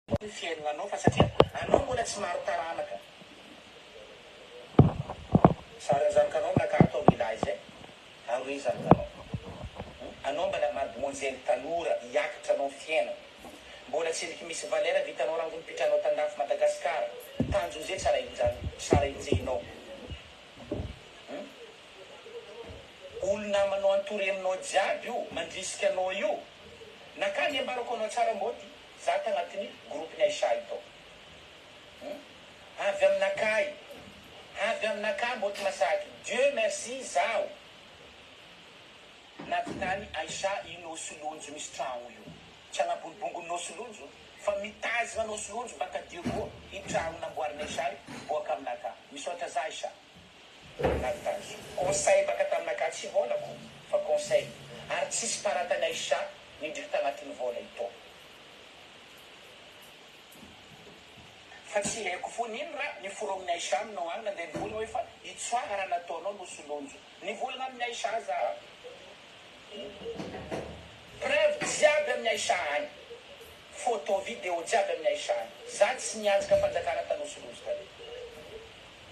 Ny fiainanao fa satria anao mbola tsy maro taranaka. Sarin'ny zanakanao naka ato amin'ny lahy izay aroe zanakanao. Anao mbala mademoiselle tanora hiakatra anao fiainana. Mbola tsy endriky misy valeur vitanao rangony pitranao tandafy Madagascar. Tanjony zay tsara injany tsara injehinao. Hum. Olo namanao entouré aminao jiaby io mandrisika anao io. Nakà ny ambarako anao tsara mbô ty. Za tagnatin'ny groupe ny Aisha io tao. Hum. Avy aminakahy. Avy aminakahy mbô ty masaky. Dieu merci zaho navitany Aisha i Nosy Lonjo misy tragno io. Tsy agnabonibongo Nosy Lonjo fa mitazogna Nosy Lonjo baka Diego i tragno namboarin'i Aisha io boaka aminakahy. Misaotra za Aisha. Navitany soa. Conseil baka taminakahy tsy vôlako fa conseil. Ary tsisy paratany Aisha nidriky tagnatin'ny vôla io tô. Fa tsy haiko fo nino ra niforogniny Aisha aminao agny nandeha nivolagna hoe fa itsoaha raha nataonao no solonjo. Nivolagna aminy Aisha za. Preuve jiaby aminy Aisha agny. Photo, video jiaby aminy Aisha agny. Za tsy nianjaka fanjakana tanoa solonjo taloha.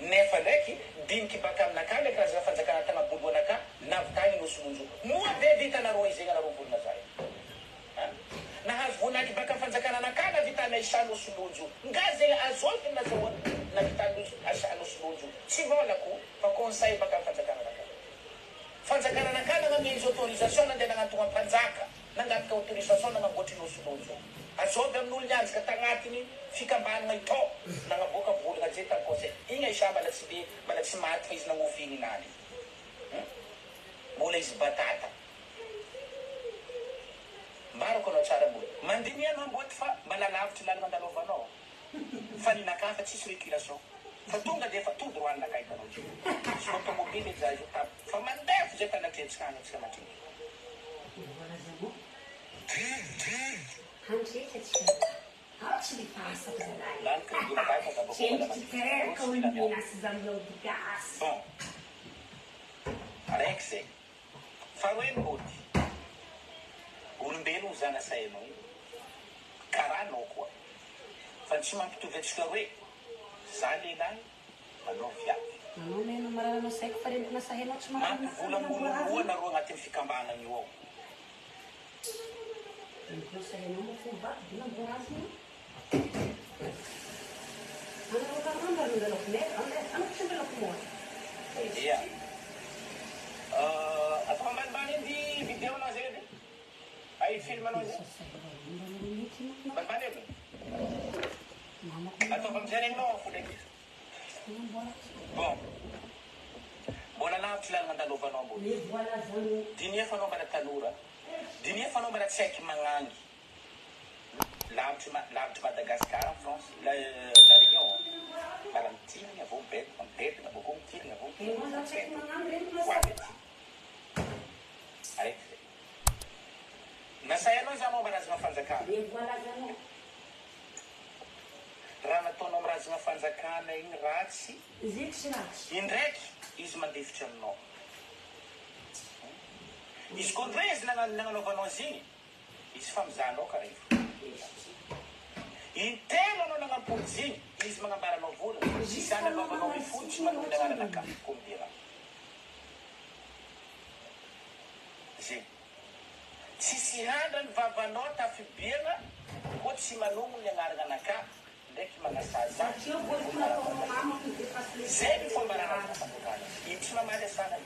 Nefa ndraiky, diniky baka aminakahy ilay karazana fanjakana tagnaboloanakahy navitagny Nosy Lonjo. Moa ve vitanareo izegny anareo volagna za io? An? Nahazo voninahitry baka am fanjakana anakahy navitany Aisha Nosy Lonjo. Nga zegny azovy ny nazahoany navitany Nosy Aisha Nosy Lonjo. Tsy vôlako fa conseil baka am fanjakana anakahy. Fanjakana anakahy nagnamia izy autorisation nandeha nagnantogna mpanjaka. Nangataka autorisation nagnamboatry Nosy Lonjo. Azovy amin'olo nianjaka tagnatiny fikambanagna i tô nagnaboaka volagna je tam conseil. Igny Aisha mbala tsy be mbala tsy maty fa izy nagnofy igny nany. Hum. Mbola izy batata. Mbarako anao tsara mbola. Mandiniha anao mboty fa mbala lavitry lalagna andalovanao. Fa ninakahy fa tsisy reculation. Fa tonga de efa tout droit ninakahy hitanao ty. Tsy automobile edy za izao tam fa mandeha fo zay tanatrehantsika agny antsika matrika. Lany crédit nakahy fa za bakeo mbola mandeha. Nareo tsy mila miala. Bon. Araiky zay. Faharoe mody. Olombelogno zany asainao io. Karaha anao koa. Fa ny tsy mampitovy antsika roe, za lehilahy, anao viavy. Anao mena marary anao saiko fa reniko nasahenao tsy marary Mampivolagna olo roa nareo agnatin'ny fikambanana io ao. Reniko nasahenao moa fo vaky de namboarazina. Anareo karana ry ndelako mena, anareo tsy ndelako mora. Ia. Atao ambanimbany edy video anao zay edy. Ay film anao zay. Ambanimbany edy. Ataovy amizay regninao fo ndraiky izy. Bon. Mbola lavitry lalana andalovanao mbola. Diniho fa anao mbala tanora. Diniho fa anao mbala tsy haiky magnangy. Lavitry lavitry Madagascar en France la la Réunion mbala mitilagna avao mibedagna mibedagna bakeo mitilagna avao mitilagna mibedagna ho avy aty araiky zay nasainao za momba razagna fanjakana raha nataonao am razagna fanjakana igny ratsy indraiky izy mandefitry aminao izy koa ndray izy nagnanaovanao azy igny Izy fa mizaha anao kara io. Intelo anao nagnampody zigny, izy magnambara anao vola, izany vavanao mifody tsy manonona agnarana ka, ko midera. Zegny. Tsisy handra ny vavanao tafibiagna ko tsy manognona ny agnarana anakah ndraiky magnasazy ahy Zay ny fomba rarazana fanjakana. Io tsy mamaly asana io.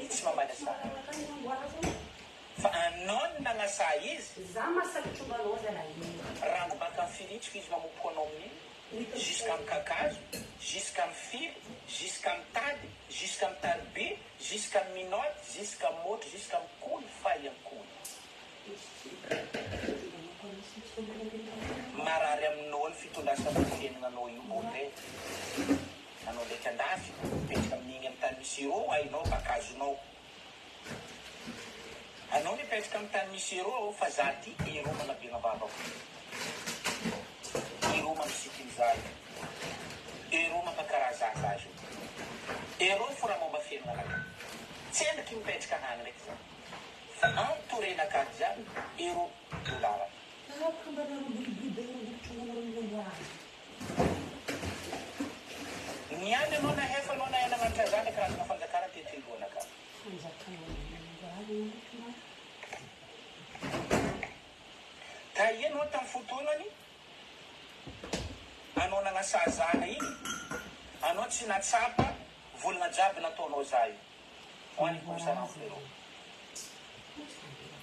Io tsy mamaly asana. Fa anao no nagnasaha izy. Rango baka am firitsiko izy mamopoka anao amin'iny jusqu'à am kakazo, jusqu'à am fily, jusqu'à am tady, jusqu'à am tariby, jusqu'à am minotte, jusqu'à am môtro, jusqu'à am kolo fay am kolo. Marary aminao ny fitondrasana ny fiainana anao io Baudin. Anao ndraiky andafy, mipetraka amin'igny amin'ny tany misy euro hainao baka azonao. Anao mipetraka amin'ny tany misy euro fa za ty euro manabiagna vavako. Euro mampisikiny za io. Euro mampakaraza za io. Euro fo raha momba fiainana anakahy. Tsy endriky mipetraka agny ndraiky za. Fa entouré-nakà jiaby euro, dolara. Niany anao nahefa anao nahay nagnanatra za le karazana fanjakana teto ilohanaka. Taia anao tamin'ny fotoanany anao nagnasazana igny anao tsy natsapa volagna jiaby nataonao za io. Hoaniko salam frerot.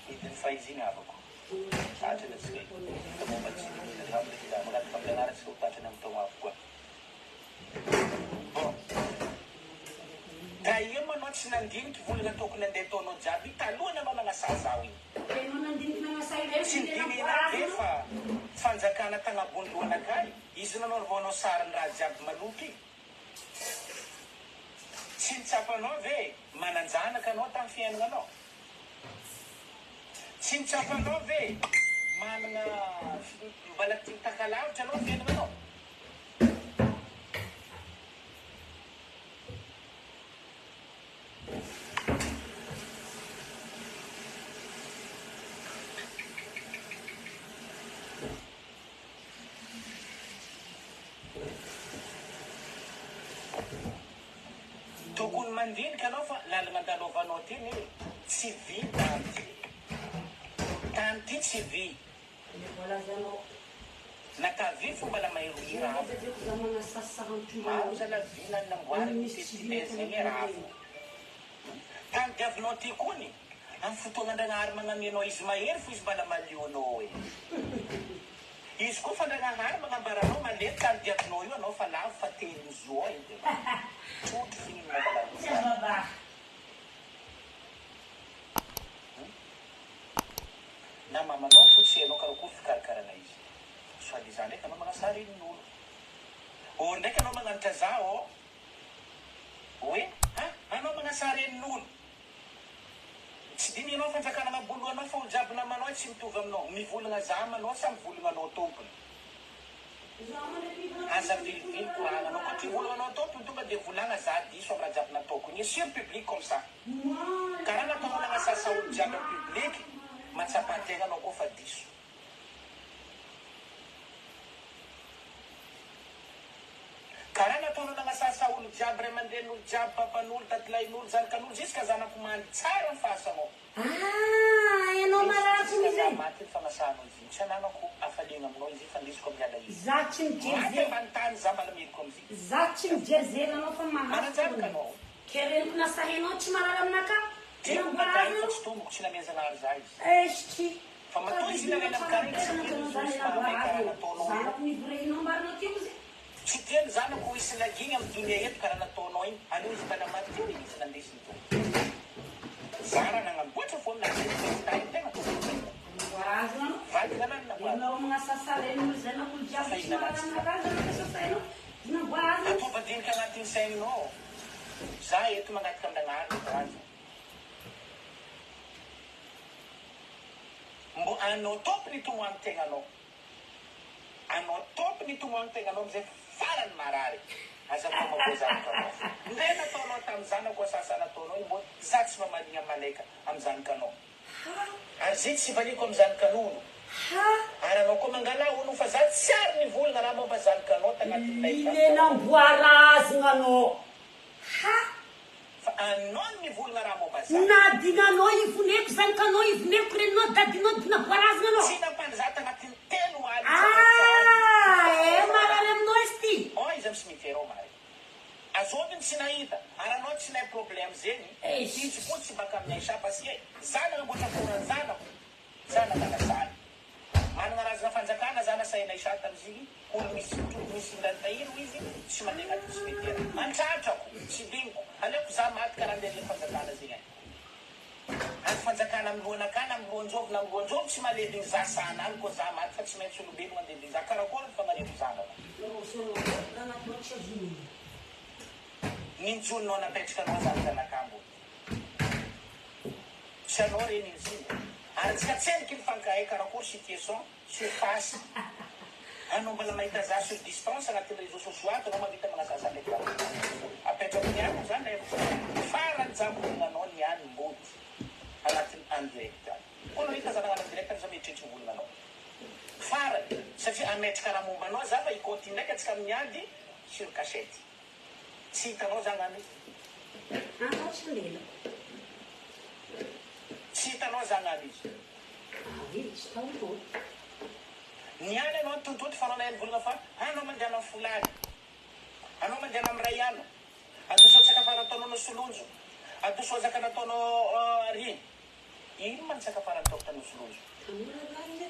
Hidiny faizy igny havako. Tratrany atsika io. Hita momba ny civil alhamdulillah. Mangataka amin'Agnahary atsika ho tratrany amin'ny taogno avy koa. Bon. Taia moa anao tsy nandiniky volagna tokony andeha ataonao jiaby talohany anao nagnasazaho igny. Tsy nidinihina be fa fanjakana tagnabony lohanakay izy nanaovanao sariny raha jiaby maloto igny. Tsy nitsapanao ve manan-janaka anao tamin'ny fiainagnanao? Tsy nitsapanao ve managna mbala tia mitaka lavitra anao fiainagnanao? Tokony mandinika anao fa lalagna andalovanao ty anie tsy vy tany ty. Tany ty tsy vy. Na ka vy fo mbala mahery ravo. Maro zala vy na namboariny tetibez zegny ravo. Tany diavinao ty kony am fotoagna Andragnahary magnamia anao izy mahery fo izy mbala malio anao e. Izy koa fa Andragnahary magnambara anao malemy tany diavinao io anao fa lavo fa tehirin'ny zo ao edy anao. Trotro figny ny momba lalina. Na mamanao fo tsy hainao karakory fikarakarana izy. Soit disant ndraiky anao magnasary renin'olo. Or ndraiky anao magnanatra za ô. Hoe ha anao magnasary renin'olo. Tsy dinihinao fanjakana agnabolohanao fa olo jiaby namanao tsy mitovy aminao. Mivolagna za amanao sa mivolagna anao tompony. Aza vilivily koragnanao koa ty volagnanao tompony tonga de volagna za diso am raha jiaby nataoko igny sur public comme ça. Karaha nataonao nagnasasa olo jiaby am public matsapa tegna anao koa fa diso. Karaha nataonao nagnasasa olo jiaby ray aman-drenin'olo jiaby papan'olo tatilahin'olo zanakan'olo jusqu'à zanako mandry tsara ny fahasanao. Ah, ianao marary Jusqu'à izy za e. maty ny fagnasanao izy iny tsy anagnako hafaliagna aminao izy iny fa ndesiko amin'ny alahelo. Za tsy mijery Maty ze. ambany tany za mbala meloka amizigny. Za tsy mijery zera anao fa mahazo Manan-janaka fony. anao. Ke reniko nasahinao tsy marary aminakahy. Tiako Namboarina natahiny fa anao. tsy tomboko tsy namehezanahary za izy. Eisty. Fa matoa izy nalaina am kare tsy tiany izy hoy izy mahamay karaha nataonao io. Zanako nivorehinao marina tiako ze. Tsy tiany zanako hisy lagigny am donia eto karaha nataonao igny aleo izy mbala madio igny izy nandesiny tompo. Za raha nagnamboatra fo aminazy eto fa izy tahy tegna tompony tegna. Namboarazina anao. Vadina anah no namboariko. Ianao magnasasa reniny zanako jiaby Fa tsy izy marary nanatsy aminakahy zanako sasainao. Namboarazina. Ataovy andinika agnatin'ny saigninao. Za eto mangataka amin'Nagnahary ry Randja. Mbo anao tompony tomoagny tegnanao. Anao tompony tomoagny tegnanao amizay farany marary. Aza atao magoa zanakanao. Ndre nataonao tam zanako asasa nataonao io mbo za tsy mamaligna malaika am zanakanao. Ary zay tsy valiako am zanakanolo. Ary anao koa mangalà ono fa za tsy ary nivolagna raha momba zanakanao tagnatin'ilay Ile namboarazigna anao. Ha! Fa anao no mivolagna raha momba za. Nadinanao ivoneko zanakanao ivoneko reninao dadinao dinaboarazigna anao. Tsy nampandry za tagnatin'ny telo alina Ah! Eh marary aminao izy ty. Ao izy am cimetière ao marigny. Azovy ny tsy nahita ary anao tsy nahay problème zegny. Eish. Izy koa tsy baka amin'ny Aisha parce que za nagnamboatra foran-janako za nanala zany. Managna razana fanjakana za nasaina Aisha tamizigny olo misy misy minday tahiry hoy izy tsy mandeha agnatin'ny cimetière. Antratrako, tsy ligniko, aleoko za maty karaha andeha le fanjakana zegny agny. Ary fanjakana amin'ny lohanakà na amin'ny lohanjovy na amin'ny lohanjovy tsy malevigny za sahanany koa za maty fa tsy maintsy olombelogno andevigny za karakory ny fagnariako zanako. Ninjononao napetraka anao zanakanakà mbô tsy anao re ninjiny ary tsika tsendriky mifankahay karakory situation surface anao mbola mahita za sur distance agnatin'ny réseaux sociaux ato anao mahavita magnasasa ndraiky za apetrako niany zany le farany za volognanao niany mbody agnatin'ny en direct koa anao hita za nagnano en direct za mieritreritra volognanao. Satria hametraka raha momba anao za fa i continue ndraiky atsika miady sur cachette. Tsy hitanao za ngano izy. Anao tsy lelako. Tsy hitanao za ngano izy. Ah oui, tsy taolo. Niany anao nitototo fa anao nahay nivolagna fa anao mandehana am folany. Anao mandehana am ray ano. Adoso tsakafara nataonao no solonjo. Adoso zaka nataonao ary. Ino ma ny tsakafara nataoko tany Solonjo?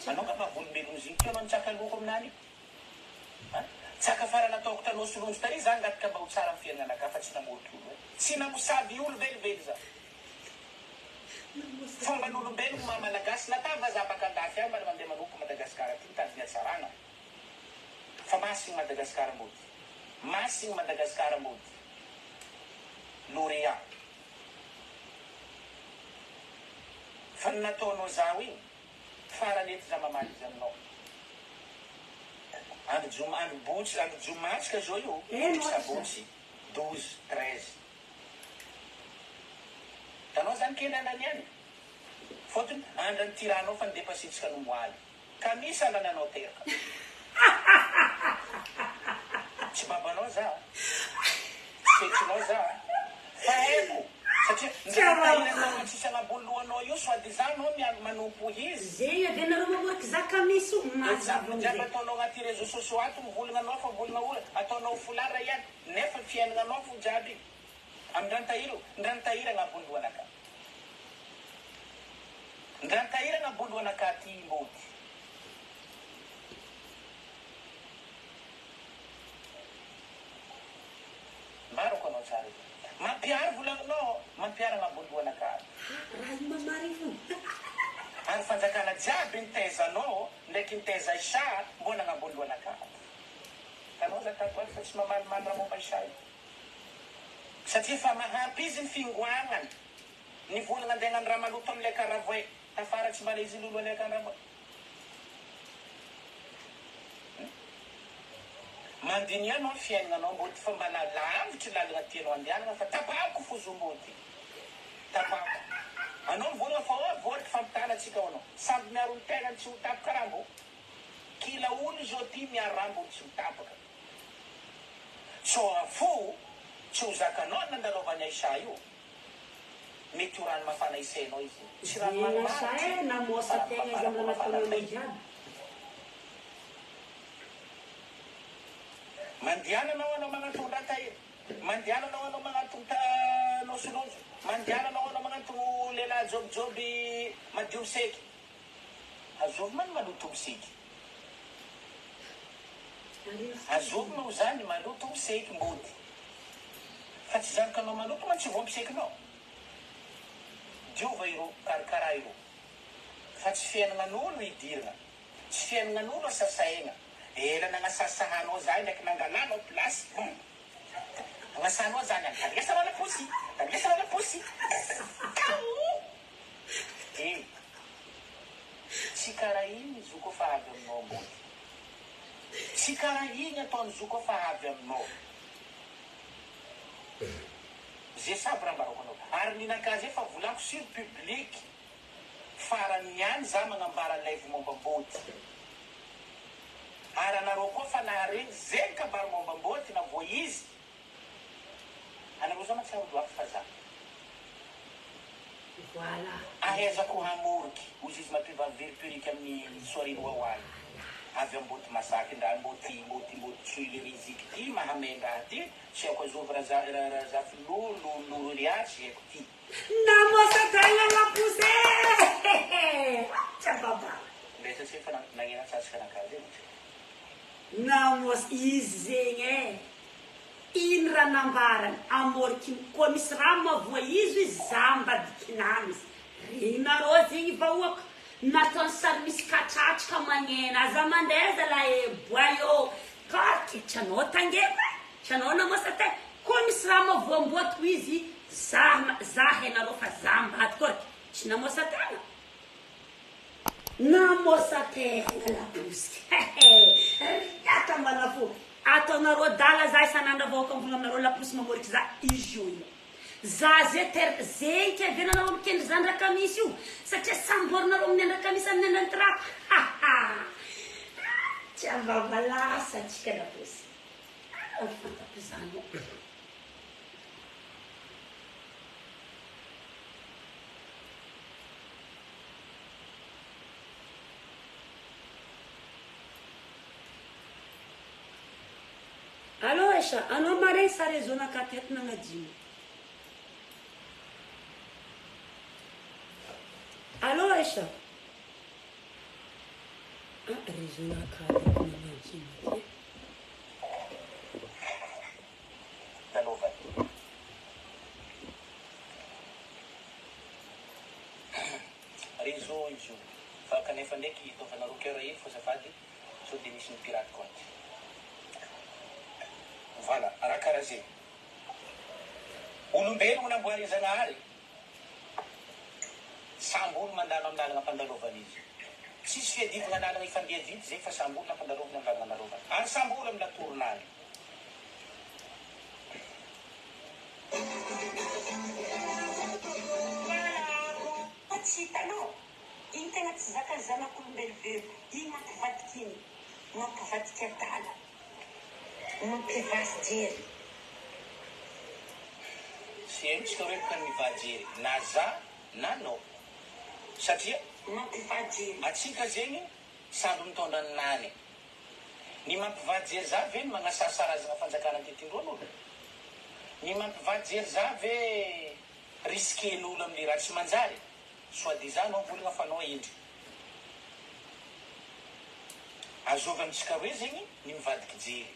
Anao nga vavolombelogno izy iny ty anao nitsaka loko aminany io? Tsakafara nataoko tany Solonjo tary za angataka mba ho tsara ny fiaignanakahy fa tsy namoriky olo e. Tsy namosavy olo velively za. Fomban'olombelogno maha Malagasy na ta vazaha baka andafy any mbala mandeha manompo Madagascar aty mitady ny hatsaragna fa masigny Madagascar mody. Masigny Madagascar mody. Lauréat. Fa ny nataonao zaho iny farany eto za mamaly izy aminao. Andro joma andro botsy andro joma tsika zao io Eny ohatry ohatra. sabotsy 12 13. Tanao zany kely andrany ihany. Fotony andrany tiranao fa nidepasitsika no moaly. Ka misy andrany anao teraka. Tsy babanao za. Tsy fetsinao za. Fa haiko satria ndray tahiranao tsisy agnabony lohanao io soit disant anao miandry manompo izy. Zegny ave nareo mamoriky zaka misy io Dia mazava jiaby amizay. ataonao agnaty réseaux sociaux ato mivolagna anao fa mivolagna olo ataonao foulard ihany nefa fiaignanao fo jiaby Amindrantahiry o, ndrantahiry agnabony lohanakahy. Ndrantahiry agnabony lohanakahy ty mbôty. Mbarako anao tsara io. Mampihary volagninao, mampihary agnabony lohanakahy. Raha io mamarigny. Ary fanjakana jiaby nitaizanao ndraiky nitaiza Isha mbô nagnabony lohanakahy. Tanao za tato ato fa tsy mamalimaly raha momba Isha io. Satria efa mahampy izy ny fingoagnany, ny volagna andeha hagnano raha maloto amilay karavoe, tafara tsy mbala izy lolo alay karavoe. Mandiniha anao ny fiaignanao mbô ty fa mbala lavitry lalagna tianao andehanagna fa tapahako fo zo mbô ty. Tapahako. Anao mivolagna fa oh vôriky fampitana tsika ho anao. Samby miaro ny tegnany tsy ho tapaka rambo. Kila olo zao ty miaro rambo tsy ho tapaka. Sao fo tsy ho zakanao ny nandalovan'i Aisha io. Mety ho rano mafana isainao izy io. Tsy rano Zegny asa manimanitra e, io namosa fa rano tegna izy mafana amy vao raha mafana nataony anao tay. jiaby. Mandehana anao anao magnantogno Ratahiry. Mandehana anao anao magnantogno ta Nosinonjo. Mandehana anao anao magnantogno lehilahy jobijoby madio miseky. Azovy ma ny maloto miseky? Azovy ma ho zany maloto miseky mbody? Fa tsy zanakanao maloto mantsy vao misekinao. Diova ireo, karakara ireo. Fa tsy fiainagnan'olo idiragna, tsy fiainagnan'olo asasaegna. Ela nagnasasahanao zahay ndraiky nangalanao place. Agnasanao zany any. Tandrinesanao laposy, tandrinesanao laposy. Kao! Eh! Tsy karaha igny izy io koa fa avy aminao ambony. Tsy karaha igny ataon'izy io koa fa avy aminao. Ze saby raha ambarako anao. Ary ny nakahy zay fa volako sur public. Farany ihany za magnambara live momba mbôty. Ary anareo koa fa naharegny zegny kabary momba mbôty na voa izy. Anareo zao mahatsiaro olo hafa fa za. Voilà. Ahaizako hamoriky, hozy izy mampivavy veriperiky amin'ny soirée oaoay. Avy amboty masaky ndra amboty mboty mboty tsoily riziky ty mahamendraha ty tsy haiko azovy raza razafy lolo lororia tsy haiko ty. Namosa tegna laposy e! Tsababa. Mbesa tsy efa nagnena tsatsika anakahy zay mantsy. Namosa izy zegny e. Ino raha nambarany amoriky koa misy raha mavoa izy izy za mbadikinany izy. Regninareo zegny vahoaka. Nataony sary misy katratraka magnena. Aza mandeha zalahy e boyo. Ka ketranao tangeko e. Tranao namosa tegna. Koa misy raha mavoamboatiko izy za za hainareo fa za mbadiko e. Tsy namosa tegna. Namosa tegna laposy. Riaka mbala fo. Ataonareo dala za isan'andro vahoaka mivolagna aminareo laposy mamoriky za izy io io. Za ze ter zegny ke avy anareo mikendry za ndrakamisy io satria samborinareo amin'ny andrakamisy amin'ny andran'ny trako. Ha ha. vava lasa antsika labosy. Ah, fantako izany. Allô Aisha, anao maregny sa réseau naka teto nagnadino? Allô Aisha? Ah, réseau naka teto nagnadino ty. Lalovany. Réseau izy io. Fa kanefa ndraiky itaovanareo cœur hely fô azafady sao de misy mi-pirate compte. Voilà, raha karaha zegny. Olombelogno namboarin'i Zagnahary, samby olo mandalo amin'ny lalagna ampandalovana izy. Tsisy fiadivagna lalagna ifandeha vita zegny fa samby olona ampandalovina amin'ny lalagna andalovana. Ary samby olo amin'ny latoronany. Fa tsy hitanao? Iny tegna tsy zakan'ny zanak'olombelobelo, iny mampivadika iny, mampivadika adala, mampivasy jery. Tsy haintsika hoe bka mivajery na za na nao satria Mampivajery. atsika zegny samby mitondra ny nany. Ny mampivajery za ve ny magnasasarazagna fanjakana antetindroan'olo? Ny mampivajery za ve risquen'olo amle raha tsy manjary? Soit disant anao volagna fa anao hendry. Azovy amintsika roe zegny ny mivadiky jery.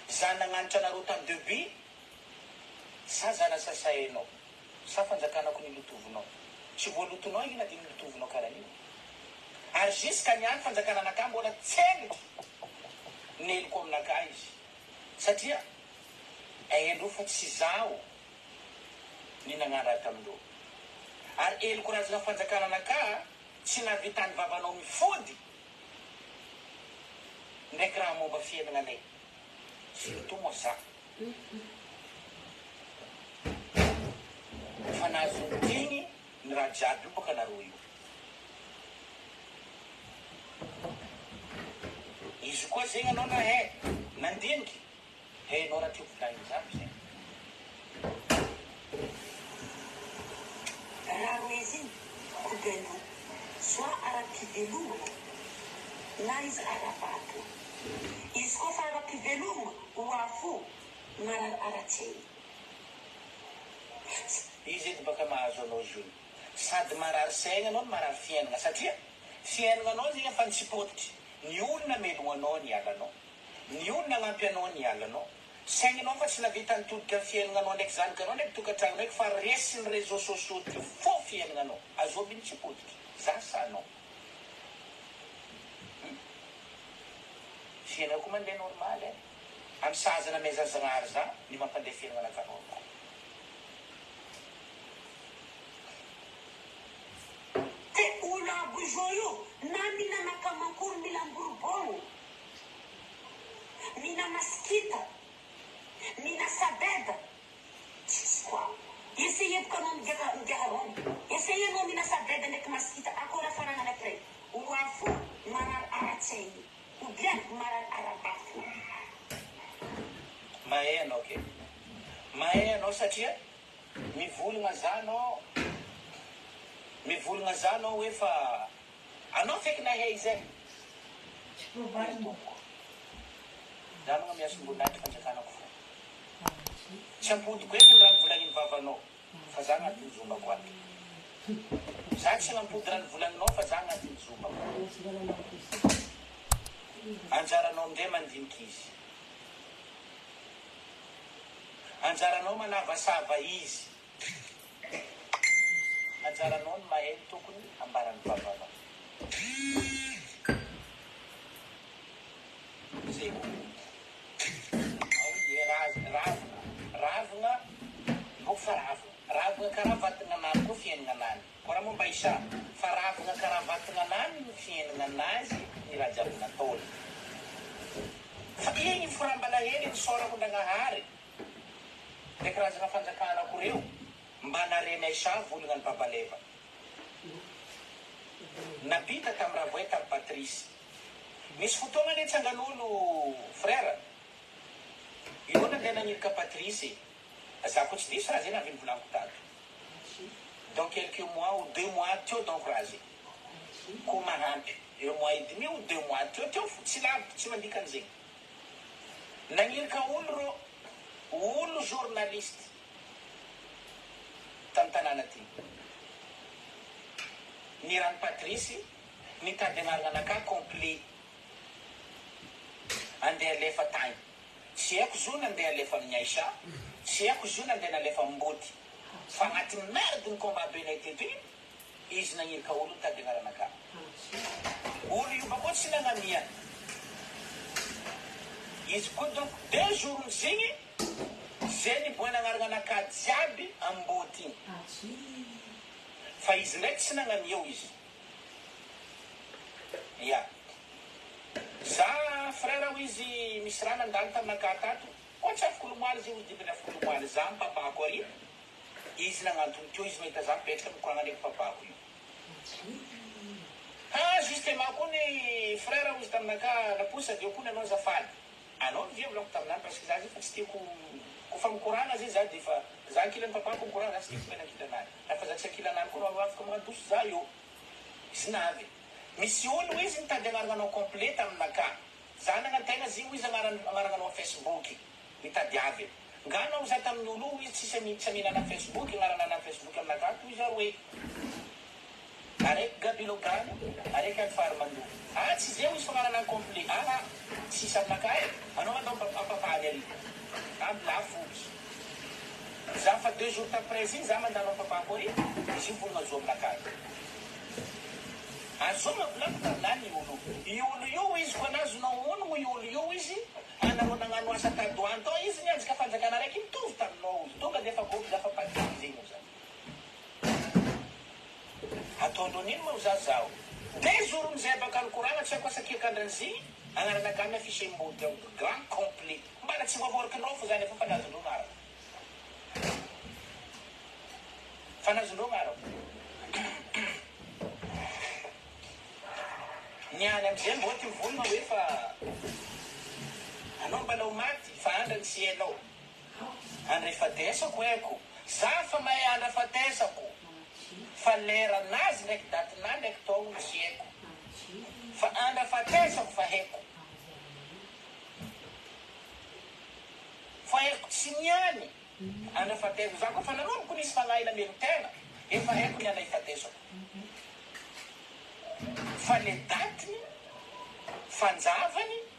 Za nagnanatra anareo tam debut sa za nasasainao? Sa fanjakanako nilotovinao? Tsy voalotonao igny na de nilotovinao karan'io. Ary jusqu'à niany fanjakananakahy mbola tsendriky neliko aminakahy izy. Satria haindreo fa tsy zaho ny nagnano raha tamindreo. Ary heloky razana fanjakananakahy tsy nahavitany vavanao mifody ndraiky raha momba fiaignananay. Surtout moa za. Fa nahazo niteny ny raha jiaby io baka nareo io. Izy koa zegny anao na he nandiniky he anao raha tiako volagniny jiaby zegny. Raha roe zegny kobainao soit ara-pivelomana na izy ara-batana. Izy koa fa ara-pivelomana ho afo marary ara-tsaina. Izy edy baka mahazo anao zony. Sady marary saigna anao no marary fiainagna satria fiainagna anao zegny efa nitsipototry. Ny olona melogno anao niala anao. Ny olona nagnampy anao niala anao. Saigninao fa tsy navita nitodika fiainagna anao ndraiky zanakanao ndraiky tokantragno ndraiky fa resin'ny réseaux sociaux ty fô fiainagna anao. Azôvy nitsipototry. Za sa anao. Hum. Fiainagna koa mandeha normal eh. Amy sahaza namezan'i Zagnahary za ny mampandeha fiainagna anakahy normal. Te olo aby zao io na mihinana kamankory mila amborobogno, mihina masikita, mihina sabeda, tsisy quoi. Essayez boka anao migiaka migiaka rhum, essayez anao mihina sabeda ndraiky masikita akôry hafananany après, ho afo marary ara-tsaigny ou bien marary ara-batagna. Mahay anao ke. Mahay anao satria Mivolagna za anao Mivolagna za anao hoe fa anao feky nahay izay. Ry tompoko. Za aloha miasim-boninahitry fanjakanako fo. Tsy ampodiko eky ny raha nivolagnin'ny vavanao fa za agnatin'ny zombako ato. Za tsy nampody raha nivolagninao fa za agnatin'ny zombako. Anjaranao amindray mandinika izy. Anjaranao manavasava izy. Anjaranao ny mahay ny tokony ambaran'ny vavanao. Zay koa. Ao ie ravina, ravina, mbô fa ravina. Ravina karaha vatagnanany koa fiaignanany. Koa raha momba Isa, fa ravina karaha vatagnanany ny fiaignananazy ny raha jiaby nataony. Fa igny forambalahelo nisaorako Ndragnahary, ndraiky razagna fanjakanako reo, mba nareny Aisha volagna ny Babaleva. Nabita tamy Ravoay tamy Patrice. Nisy fotoagna anie tsangan'olo frère, ireo nandeha nagnirika Patrice e, za koa tsy diso raha zay navy nivolaniko tato, dans quelques mois ou 2 mois teo donc raha zay, ko mahampy un mois et demi ou 2 mois teo teo fo, tsy lavitry, tsy mandika an'zegny. Nagnirika olo rô, olo journaliste tamy tanàna ty, nirano Patrice nitady agnarana anakahy complet andeha alefa tagny. Tsy haiko zo nandeha alefa amin'ny Aïcha, tsy haiko zo nandeha nalefa amboty, fa agnatin'ny merde ny combat benay teto igny izy nagnirika olo nitady agnarana anakahy. Olo io bakeo tsy nagnamia izy koa, donc 2 jours mizigny zay niboana agnarana anakahy jiaby amboty igny, fa izy ndraiky tsy nagnamia izy ya. Za frère ho izy misy raha nandalo taminakahy tato koa, tsy afaka lomoaly zay ozy dipany afaka lomoaly. Za mipapako ary izy nagnantony teo, izy mahita za mipetraka mikoragna ndraiky papako io. Ah, justement koa ny frère hozy taminakahy naposa avy eo koa ny anao azafady anao ny viavy lako taminany, parce que za zay fa tsy tiako kofa mikoragna zay. Za de fa za ankilany papako mikoragna, za tsy tiako mena ankilanany, rehefa za tsy ankilanany koa anao afaka magnadoso za eo. Izy navy misy olo izy nitady agnarana anao complet taminakahy. Za nagnantegna zy io izy agnarana anao Facebook mitady avy nganao za tamin'ny olo io izy tsisy tsy aminana Facebook, agnarana ana Facebook aminakahy to izy aroe, araiky Gaby Logan, araiky Alfarmando. Ah, tsy zay izy fa agnarana complet. Ah, tsisy aminakahy e, anao mandao ampapahany ary aby lafo izy. Za fa 2 jours après zigny za mandalo ampapahako ary izy io mivolagna zo aminakahy azoma volako taminany olo i olo io izy koa nazonao onogno i olo io izy anareo nagnano asa tadoany tao izy nianjika fanjakana raiky mitovy taminao izy tonga de fa gôby za fa patiny zegny o za ataondreo nino moa za zaho 2 jours amizay baka nikoragna, tsy haiko asa kiakandrany agnarana amy affiché mbody ao grand complet mbala tsy voavorikinao fo zany efa fanazondreo agnarana, fanazondreo agnarana niany amizay mbô ty mivolagna hoe fa anao mbala ho maty fa andrany tsy hainao andra ifatesako haiko za fa mahay andra afatesako, fa leranazy ndraiky datina ndraiky taogno tsy haiko, fa andra afatesako fa haiko, fa haiko tsy niany andra afatesako za koa fa nanomboko nisy fagnahy namelo tegna, efa haiko ny andra ifatesako, fa le datiny fanjavany.